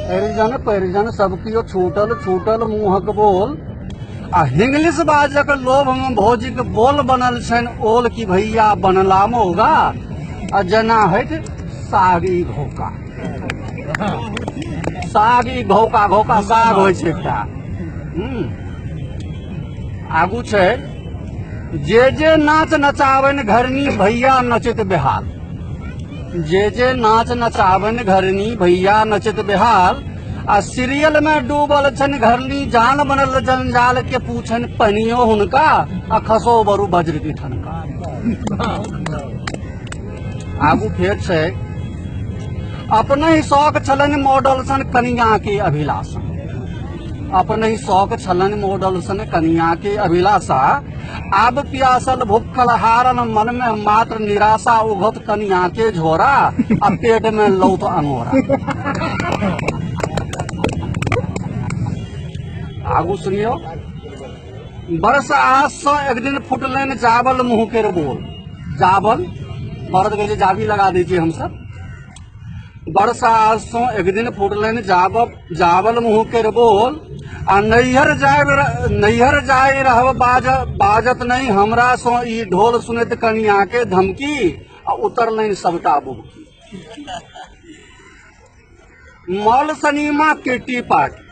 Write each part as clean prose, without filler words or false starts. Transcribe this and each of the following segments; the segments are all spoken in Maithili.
परिजन परिजन सब कियो छूटल छूटल मुँहक बोल आ इंग्लिश बाजक लोभ में भौजीक बोल बनल छनि ओल की भैया बनला मौगा आ जेना होइत साग ई घौका, साग ई घौका, घौका साग होइ छै एकटा। आगू छै जे जे नाच नचाबनि घरनी भैया नचैत बेहाल, जे जे नाच नचाबनि घरनी भैया नचैत बेहाल आ सीरियल में डूबल छनि घरनी जान बनल जंजाल के पूछनि पनियो हुनका आ खसो बरु बज्र की ठनका। आगू फेर छै अपने ही शौक छलनि मॉडल सन कनिया के अभिलाषा, अपने ही शौक छलनि मॉडल सन कनिया के अभिलाषा, आब प्यासल भूखल हारल मन में मात्र निराशा उघत कनिया के झोरा आ पेट में लौत अंगोरा। आगू सुनियो, बरस आस से एक दिन फुटलनि जाबल मुँह के बोल, जाबल मरद कहै छै जाबी लगा दै छियै हमसब। बरसा से एक दिन फुटलनि जाबल मुँह के बोल आ नैहर जाय रहब बाजत नहीं हमरा से ई ढोल सुनैत कनिया के धमकी आ उतरलनि सबटा बुबकी। Mall cinema kitty party,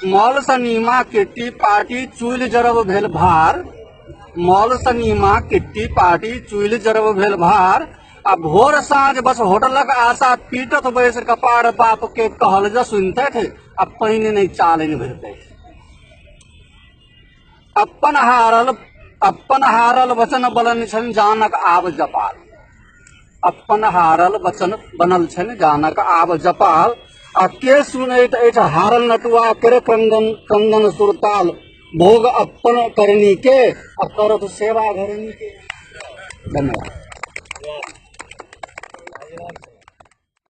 mall cinema kitty party चुइल जरब भेल भार, मॉल सनीमा किट्टी पार्टी चुइल जरब भेल भार आ भोर साँझ बस होटलक आशा पीटत बैस कपार बाप के कहल ज सुनतथि आ पानि नहि चालनि भरितथि। अपन हारल वचन बनल छनि जानक आब जपाल, अपन हारल वचन बनल छनि जानक आब जपाल आ के सुनैत अछि हारल नटुआ केर कंगन कंगन सुरताल, भोग अपन करनी के आ करत सेवा घरनी के। धन्यवाद।